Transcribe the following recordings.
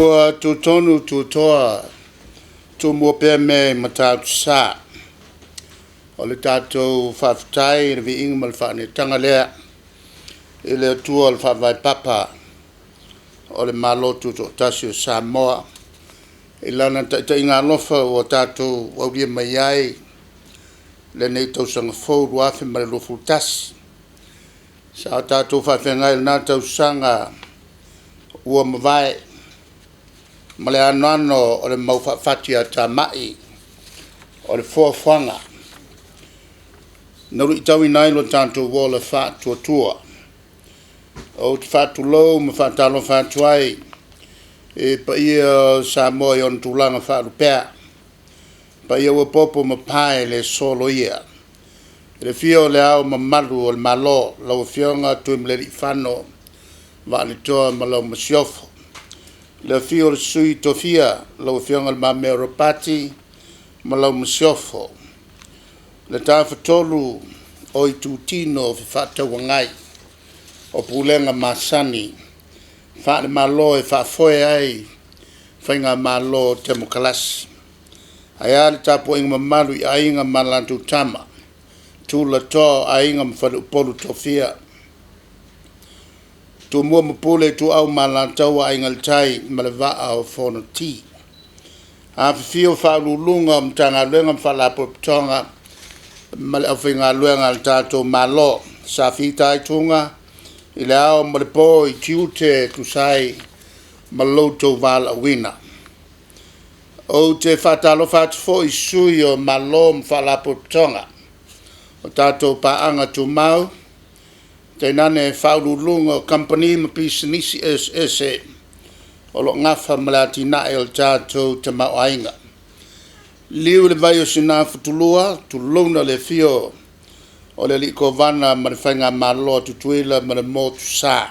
Ua tutonu tutoa Tumua pea mea i Matautu-sa. O le tatou faafetai i le viiga ma le faaneetaga lea i le Atua le Faavae Papa o le Malo Tutoatasi o Samoa i Lana taitaiga alofa ua tatou aulia mai ai lenei tausaga fou 2021. Sa o tatou faafeagai i lena tausaga ua mavae ma le anoano o le mau faafatiatamai o le foafoaga na luitauina ai lo tatou ola faatuatua. Ou te faatulou ma faatalofa atu ai i paia o Samoa i ona tulaga faalupea, paia ua popo ma pae le soloia, i le afio o Le Ao Mamalu o le Malo, lau Afioga Tuimalealiifano Vaaletoa ma lau Masiofo. Le afio o le Sui Tofia, lau Afioga Le Mamea Ropati ma lau Masiofo. Le Tafatolu o Itutino Fefaatauagai o pulega masani faale-Malo e faafoe ai Faigamalo Temokarasi. Ae a le tapuaiga mamalu i Aiga ma latou Tama, Tulatoa o Aiga ma Faleupolu Tofia, Tumua ma Pule, Ituau ma Alataua, Aiga i le Tai ma le Vaa o Fonoti. Afifio Faauluuluga o Matagaluega ma Faalapotopotoga ma le aufaigaluega a le tatou Malo sa fitaituga i le ao ma le po i tiute e tusa ai ma lo outou valaauina. Ou te faatalofa atu foi i sui o Malo ma Faalapotopotoga o tatou paaga tumau, tainane Faauluuluga o Kamupani ma Pisinisi eseese o lo o nafa ma le atinae o le tatou tamaoaiga. Liliu i le vai o Sinaifotulua, tulouna le afio o le Alii Kovana ma le Faigamalo a Tutuila ma le Motusa.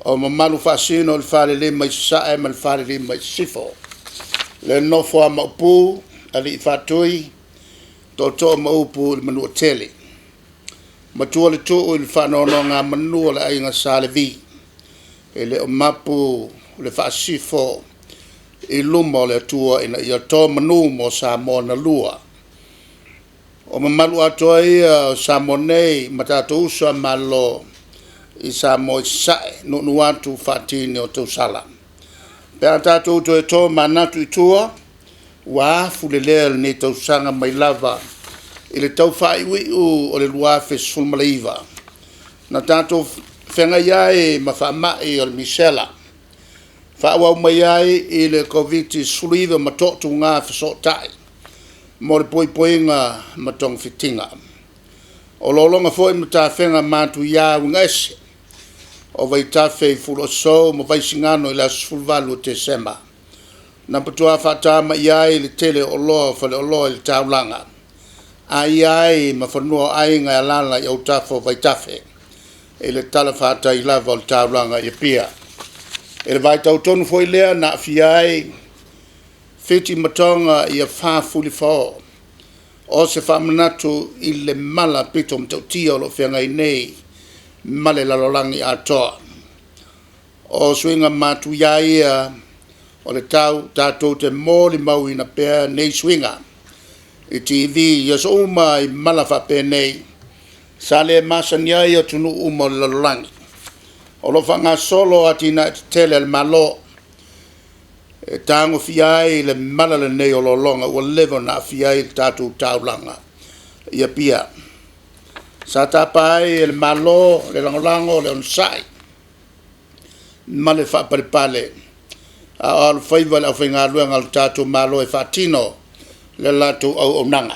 O mamalu faasino i le falelima i Sasae ma le falelima i Sisifo. Le nofo a Maopu, Alii Faatui, Tootoo ma upu i le Manuatele. Matua le tuu i le faanonogamanu a le Aiga Sa Levi, e le o mapu le Faasisifo i luma o le Atua ina ia to manu mo Samoa na lua. O mamalu atoa ia o Samoa nei ma tatou uso a Malo i Samoa i Sasae, nuunuu atu faatini o tausala. Pe a tatou toe tomanatu i tua, ua afulelea lenei tausaga mai lava i le taufaaiuiu o le 2019 na tatou feagai ai ma faamai o le misela, faaauau mai ai i le Koviti-19 ma toatuga fesootai mo le puipuiga ma togafitiga. O lologa foi ma tafega matuia uiga ese o vaitafe i Fuluasou ma Vaisigano i le aso 18 o Tesema, na matua faatamai ai le tele o oloa o faleoloa i le taulaga, aia ai ma fanua o aiga e alaala i autafa o vaitafe i le talafatai lava o le taulaga i Apia. I le vaitau tonu foi lea na aafia ai Fiti ma Toga ia fafuelifao, o se faamanatu i le mala pito matautia o lo o feagai nei ma le lalolagi atoa. O suiga matuia ia o le tau tatou te molimauina pea nei suiga i TV i aso uma i mala faapenei sa le masani ai atunuu uma o le lalolagi. O lo o faagasolo atinae tetele a le Malo e tagofia ai le mala lenei o lologa ua leva ona aafia ai le tatou taulaga i Apia. Sa tapa ai e le Malo le lagolago, le onosai ma le faapalepale a o alofaiva le aufaigaluega a le tatou Malo e faatino le latou auaunaga.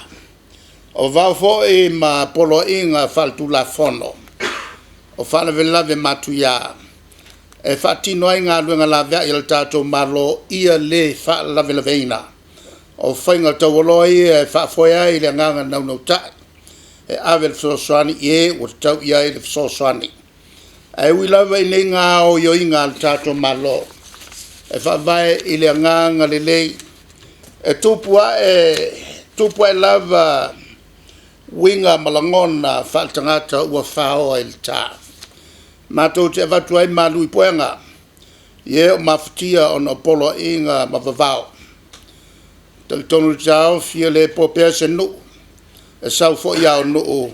O vavao foi ma poloaiga faale-Tulafono o faalavelave matuia e faatino ai galuega laveai a le tatou Malo ia le faalavelaveina. O faiga taualoa ia e faafoe ai le agaga naunautai e ave le fesoasoani i e ua tatau i ai le fesoasoani. Ae ui lava i nei gaoioiga a le tatou Malo e faavae i le agaga lelei, e tupu ae lava uiga ma lagona faale-tagata ua faoa i le ta. Matou te avatu ai malu i puega. i e o mafatia ona o poloaiga ma vavao. E talitonu le taofi e le po pea se nuu, e sau foi a o nuu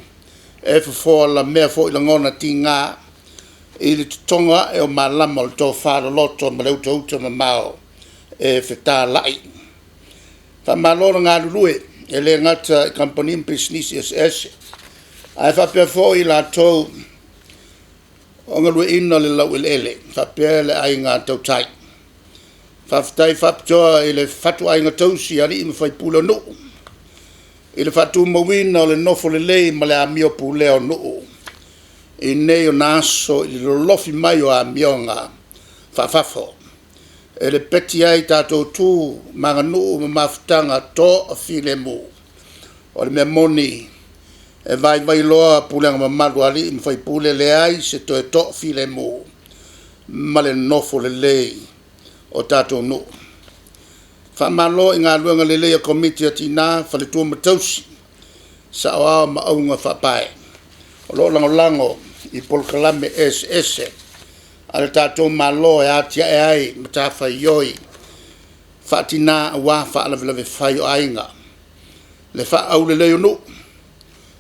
e fofo alamea foi lagona tiga i le totogo ae o malama o le tofa loloto ma le utauta mamao e fetala'i. Faamalo le galulue, e le gata i Kamupani ma Pisinisi eseese, ae faapea foi i latou o galueaiina le laueleele faapea le aiga tautai. Faafetai faapitoa i le fatuaiga tausi a alii ma faipule o nuu i le faatumauina o le nofo lelei ma le amio pulea o nuu i nei ona aso i le lolofi mai o amioga faafafo e lepeti ai tatou tu ma aganuu ma mafutaga toafilemu. O le mea moni, e vaivai loa pulega mamalu a alii ma faipule, e leai se toe toafilemu ma le nofo lelei o tatou nuu. Faamalo i galuega lelei a Komiti a Tina, Faletua ma Tausi, Sa'oao ma augafaapae o lo o lagolago i polokalame eseese a le tatou Malo e atia'e ai matafaioi faa-tina aua faalavelave fai o aiga, le faaaulelei o nuu,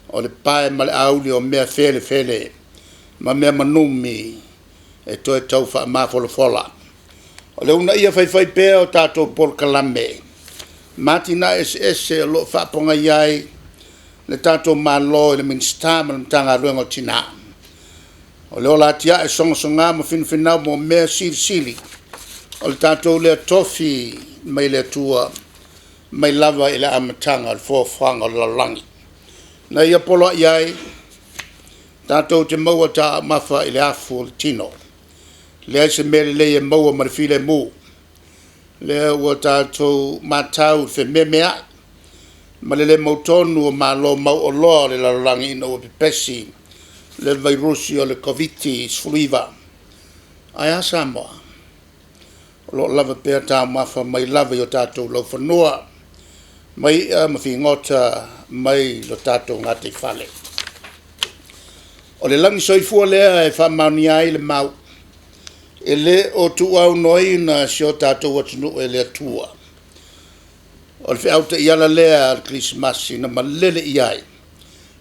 o le pae ma le auli o mea felefele ma mea manumi e toe tau faamafolafola. O le uunaia faifaipea o tatou polokalame ma atinae eseese o lo o faapogai ai le tatou Malo i le Minisita ma le Matagaluega o Tina, o le ola atia'e, sogasoga ma finafinau mo mea silisili. O le tatou lea tofi mai le Atua mai lava i le amataga o le foafoaga o le lalolagi, na Ia poloai ai tatou te maua taumafa i le afu o le tino. E leai se mea lelei e maua ma le filemu. Lea ua tatou matau i le fememeai ma le le mautonu o Malo mauoloa o le lalolagi ina ua pepesi le vairusi o le Koviti-19. Ae a Samoa? O lo o lava pea taumafa mai lava i o tatou laufanua, mai i'a ma figota mai lo tatou gataifale. O le lagi soifua lea e faamaonia ai le mau, e le o tuuaunoaina si o tatou atunuu e le Atua. O le feau taiala lea a le Kerisimasi na malele i ai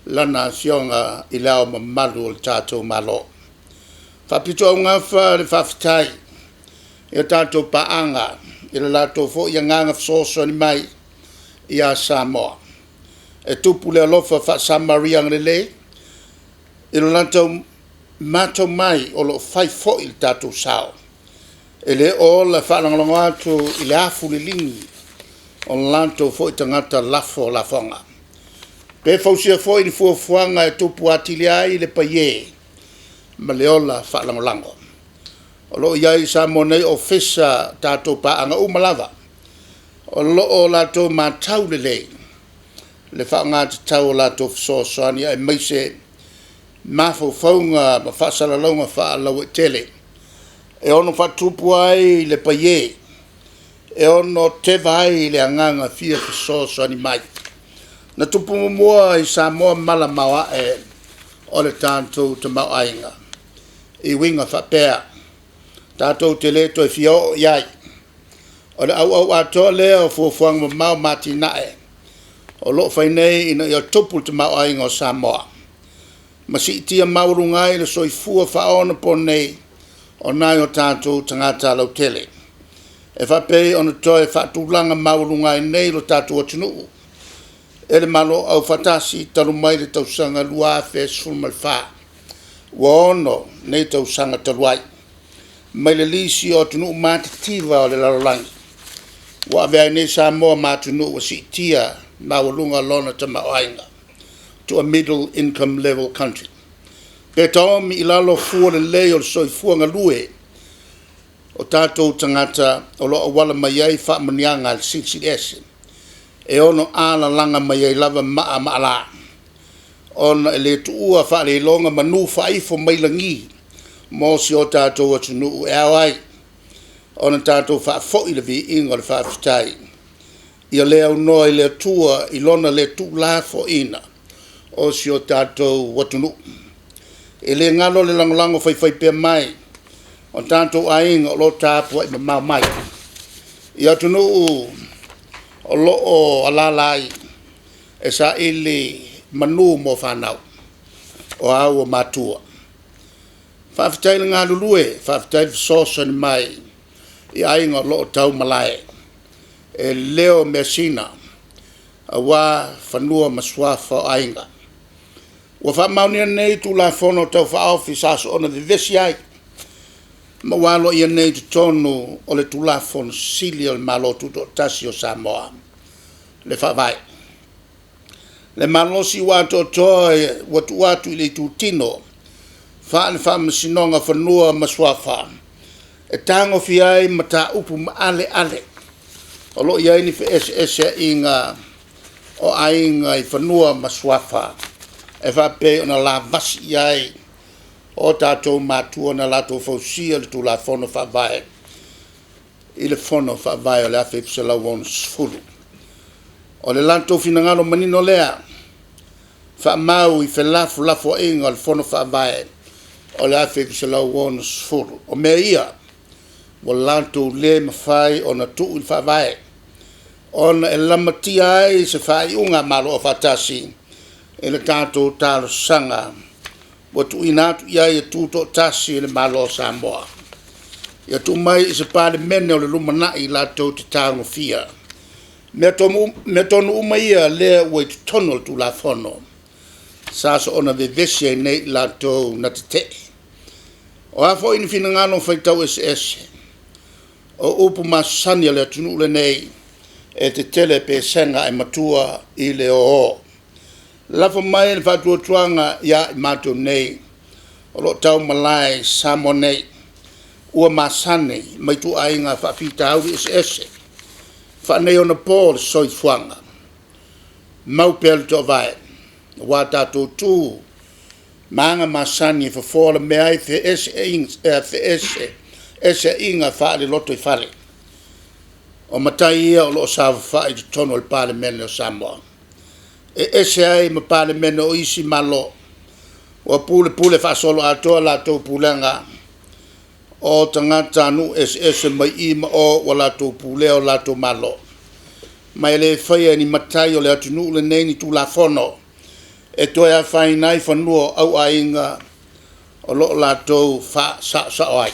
Lana Afioga i Le Ao Mamalu o le tatou Malo. E faapitoaugafa le faafetai i a tatou paaga i le latou foi agaga fesoasoani mai ia Samoa. E tupu le alofa faa-Samaria agalelei i lo latou matau mai o lo o fai foi le tatou sao. E le o ola faalagolago atu i le afu liligi o latou foi tagata lafo lafoga. Pe fausia foi ni fuafuaga e tupu atili ai le paiē ma le ola faalagolago. O lo o i ai i Samoa nei Ofisa o tatou paaga uma lava o lo o latou matau lelei le faaaoga tatau o latou fesoasoani aemaise mafaufauga ma faasalalauga faalauaitele e ono faatupu ai le paiē, e ono teva ai le agaga fia fesoasoani mai. Na tupu muamua i Samoa mala maoae o le tatou tamaoaiga i uiga faapea, tatou te le toe fia oo i ai. O le auau atoa lea o fuafuaga mamao ma atinae o lo o fai nei ina ia tupu le tamaoaiga o Samoa ma siitia maualuga ai le soifua faaonaponei o nai o tatou tagata lautele. E faapei ona toe faatulaga maualuga ai nei lo tatou atunuu e le Malo Aufaatasi talu mai le tausaga 2014, ua 6 nei tausaga talu ai, mai le lisi o atunuu matitiva o le lalolagi ua avea ai nei Samoa ma atunuu ua siitia maualuga lona tamaoaiga, to a middle income level country. Pe taomi i lalo fua lelei o le soifua galue o tatou tagata o lo o auala mai ai faamanuiaga a le Silisili Ese, e ono alalaga mai ai lava maa ma alā, ona e le tuua faaleiloga manu faaifo mai lagi mo si o tatou atunuu e ao ai ona tatou faafoi le viiga o le faafetai ia le aunoa i le Atua i Lona le tuulafoaiina o si o tatou atunuu. E le galo le lagolago faifaipea mai o tatou aiga o lo o tapuai mamao mai i atunuu o lo o alaala ai e saili manu mo fanau, o a ua matua. Faafetai le galulue, faafetai le fesoasoani mai i aiga o lo o tau malae, e le o measina aua fanua ma suafa o aiga. Ua faamaonia nei Tulafono Tau Faaofi sa soona vevesi ai ma ua aloaia nei i totonu o le Tulafono Sili o le Malo Tutoatasi o Samoa, le Faavae. Le malosi ua atoatoa ua tuu atu i le Itutino faale-Faamasinoga o Fanua ma Suafa e tagofia ai mataupu maaleale o lo o i ai ni feeseeseaiga o aiga i fanua ma suafa e faapei ona lavasi i ai o tatou matua na latou fausia le Tulafono Faavae i le Fono Faavae o le 1960. O le latou finagalo manino lea, faamau i felafolafoaiga a le Fono Faavae o le 1960. O mea ia ua latou le mafai ona tuu i le Faavae ona e lamatia ai se faaiuga a Malo Afaatasi i le tatou talosaga ua tuuina atu i ai e tutoatasi le Malo o Samoa. Ia tuu mai i se Palemene o le lumanai latou te tagofia mea tonu uma ia lea ua i totonu o le Tulafono sa soona vevesi ai nei i latou na tete'e. O a foi ni finagalo faitau eseese, o upu masani a le atunuu lenei, e tetele pesega ae matua i le ōō. Lafo mai le faatuatuaga ia i matou nei o lo o tau malae i Samoa nei, ua masani ma ituaiga faafitauli eseese faaneionapo o le soifuaga, mau pea le toovae aua tatou tu ma aga masani e fofo alamea ai feeseeseaiga faale-lotoifale. O matai ia o lo o saofafai i totonu o le Palemene o Samoa, e ese ai ma Palemene o isi Malo ua pulepule faasoloatoa latou pulega o tagatanuu eseese mai i ma o ua latou pulea o latou Malo, ma e le faia e ni matai o le atunuu lenei ni Tulafono e toe afaina ai fanua o auaiga o lo o latou faasaosao ai.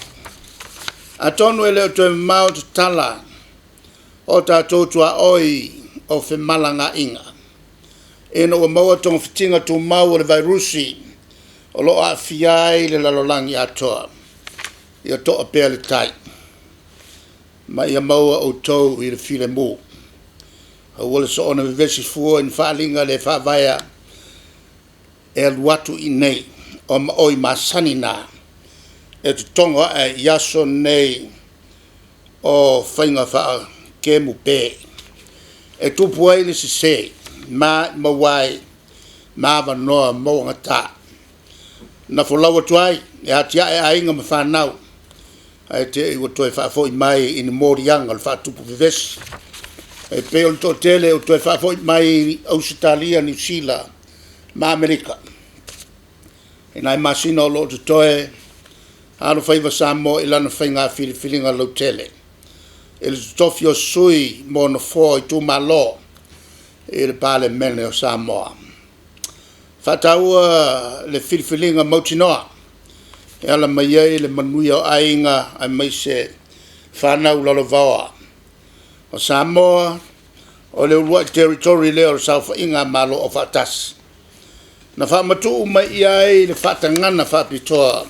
Atonu e le o toe mamao tatala o tatou tuaoi o femalagaaiga ina ua maua togafitiga tumau o le vairusi o lo o aafia ai le lalolagi atoa. Ia to'a pea le tai ma ia maua outou i le filemu. Aua le soona vevesi fua i ni faaaliga le faavaea e alu atu i inei, o maoi masani na e totogo ae i aso nei o faiga faa-kemu pe, e tupu ai le sese ma maua ai ma avanoa mauagata na folau atu ai e atia'e aiga ma fanau ae te i ua toe faafoi mai i ni moliaga o le faatupu vevesi. E pei o le toatele ua toe faafoi mai Ausetalia, Niu Sila ma Amerika. I nai masina o lo o totoe, alofaiva Samoa i lana faiga filifiliga lautele i le totofi o sui mo nofoa o itumalo i le Palemene o Samoa. E faataua le filifiliga mautinoa e ala mai ai le manuia o aiga aemaise fanau lalovaoa. O Samoa o le uluai territory lea o le Saofaiga a Malo Afaatasi na faamatuu mai i ai le faatagaga faapitoa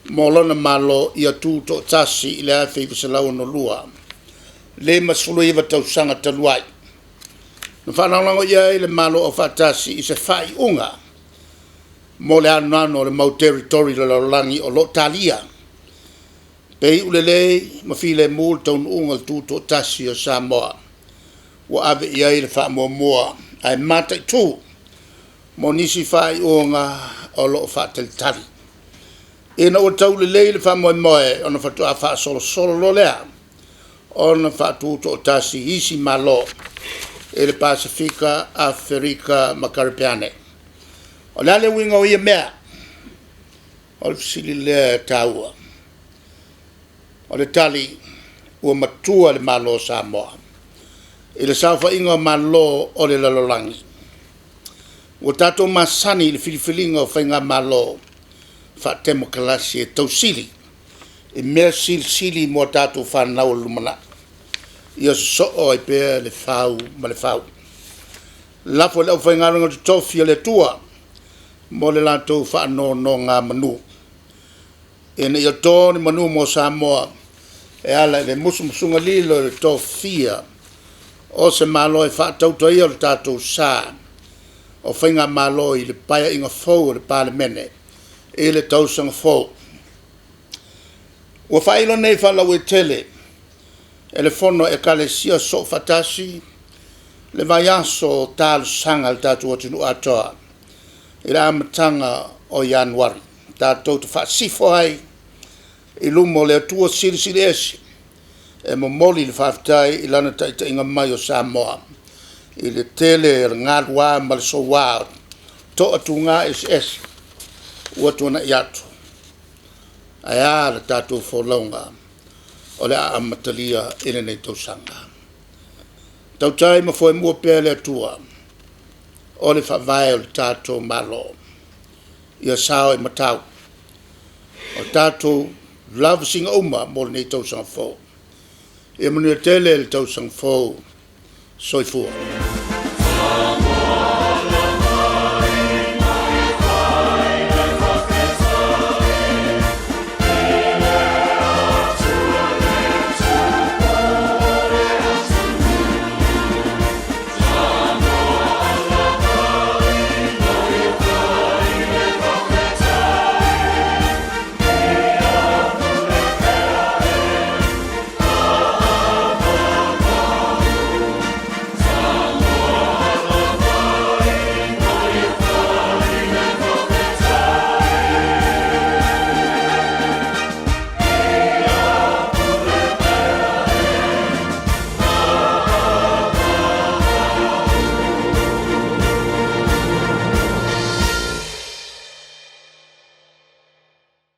mo lona Malo ia tutoatasi i le 1962, 59 tausaga talu ai. Na faalagolago i ai le Malo Aufaatasi i se faaiuga mo le anoano o le mau territory o le lalolagi o lo o talia pe iu lelei ma filemu le taunuuga o le Tutoatasi o Samoa, ua ave i ai le faamuamua ae mataitu mo nisi faaiuga o lo o faatalitali. Ina ua taulelei le faamoemoe ona faatoa faasolosolo loa lea ona faatutoatasi i isi Malo i le Pasefika, Aferika ma Karepeane. O le a le uiga o ia mea? O le fesili lea e taua. O le tali, ua matua le Malo o Samoa i le saofaiga o Malo o le lalolagi. Ua tatou masani i le filifiliga o Faigamalo Faatemokarasi e tausili i mea silisili mo a tatou fanau o le lumanai, ia sosoo ai pea le fau ma le fau. Lafo i le aufaigaluega totofi a le Atua mo le latou faanonogamanu, ina ia to ni manu mo Samoa e ala i le musumusuga lilo i le tofia o se Malo e faatauto ai lo tatou sa o Faigamalo i le Paeaiga fou a le Palemene i le tausaga fou. Ua faailo nei faalauaitele e le Fono a Ekalesia Soofaatasi le vaiaso o talosaga a le tatou atunuu atoa i le amataga o Ianuari, tatou te faasifo ai i luma o le Atua Silisili Ese e momoli le faafetai i Lana taitaiga mai o Samoa i le tele o le galuā ma le soua o toatuga eseese ua tuanai atu. Ae a le tatou folauga o le a amatalia i lenei tausaga? Tautai ma foemua pea le Atua o le Faavae o le tatou Malo, ia sao i matau o tatou lavasiga uma mo lenei tausaga fou. Ia manuia tele le tausaga fou. Soifua.